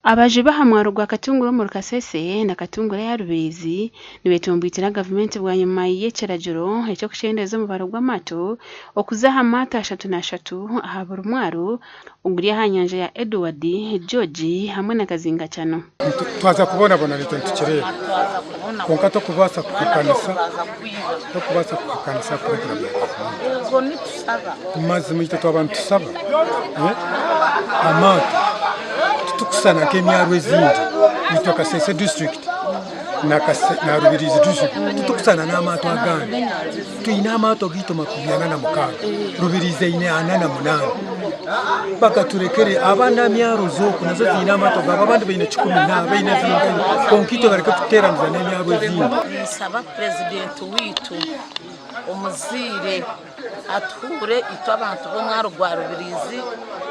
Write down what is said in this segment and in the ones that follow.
Abajubi aha mwaro gwa Katunguru omuri Kasese na Katunguru eya Rubirizi nibetomboitira gavumenti bwanyima y'ekiragiro eky'okukyendeeza omubaro gw'amaato okuza aha maato 34 aha buri mwaro oguri aha nyanja ya Edward, George hamwe na Kazingacano. Twaza kubonabona naitwe nitukireeba kwonka tokubaasa kuhakanisa tokubaasa kuhakanisa puroguraamu ya gavumenti. Mazima itwe twaba nitusaba amaato titukusana nk'emyaro ezindi itwe Kasese disiturikiti na Rubirizi disiturikiti titukusana n'amaato agandi. Twine amaato gaitu 46, Rubirizi eine 48. Bakaturekere abandi aha myaro z'oku nazo ziine amaato gaabo abandi baine kikumi na baine zingahi kwonka itwe bareke kututeeraniza n'emyaro ezindi. Ninsaba purezidenti waitu omuzaire atuhuure itwe abantu b'omwaro gwa Rubirizi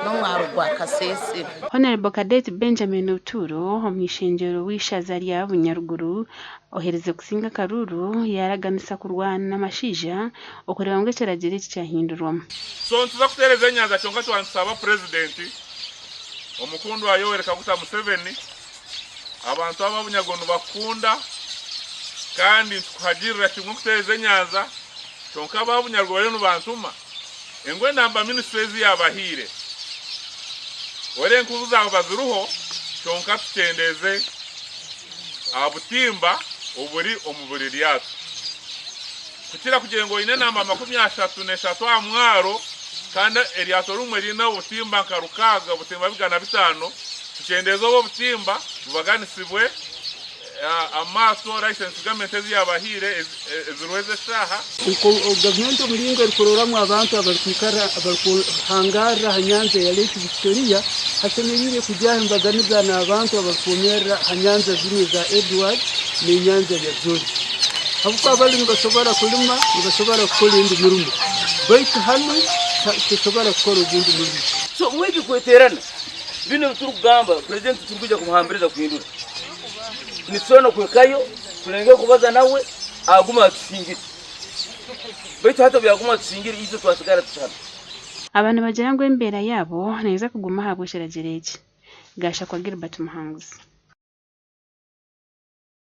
n'omwaro gwa Kasese. Honourable Cadet Benjamin Oturo omuny'ishengyero w'eishaza rya Bunyaruguru oherize kusinga akaruuru yaaraganisa kurwana n'amashaija okureeba ngu ekiragiro eki kyahindurwamu. So nituza kuteereza enyanja kyonka twaba nitusaba Purezidenti omukundwa Yoweri Kaguta Museveni abantu aba Bunyago nibakukunda kandi nitukuhagirira kimwe kuteereza enyanja Kyonka aba Bunyaruguru bariyo nibantuma engu enamba minisitule ezi yaabahaire. Ore enkubu zaaba ziriho kyonka tukyendeeze aha butimba oburi omu buri ryato. Kukira kugira ngu oine enamba 33 aha mwaro kandi eryato rimwe riine obutimba nka rukaaga, obutimba bigana bitaano, tukyendeeze obu obutimba bubaganisibwe. Amaato, license gavumenti ezi yaabahaire eziriho ez'eshaaha. Gavumenti omuringo erikuroramu abantu abarikwikara abarikuhangarira aha nyanja ya Lake Victoria hasemeriire kugyaho embaganiza n'abantu abarikwomerera aha nyanja zinu eza Edward n'enyanja ya George habwokuba bali nibasobora kulima nibasobora kukora endi mirimo baitu hanu tosobora kukora ogundi mulimo. So mwegi kweterana binu ebiturikugamba purezidenti titurikwija kumuhambiriza kuhindura. Nitusobora n'okuhikayo tulenge kubaza nawe agume atusingire. Baitu hati obu yaguma atusingire itwe twasigara tuti hanu. Aba nibagira ngu embeera yaabo neeza kuguma ahabw'ekiragiro eki. Gashakwa Gilbert Muhanguzi.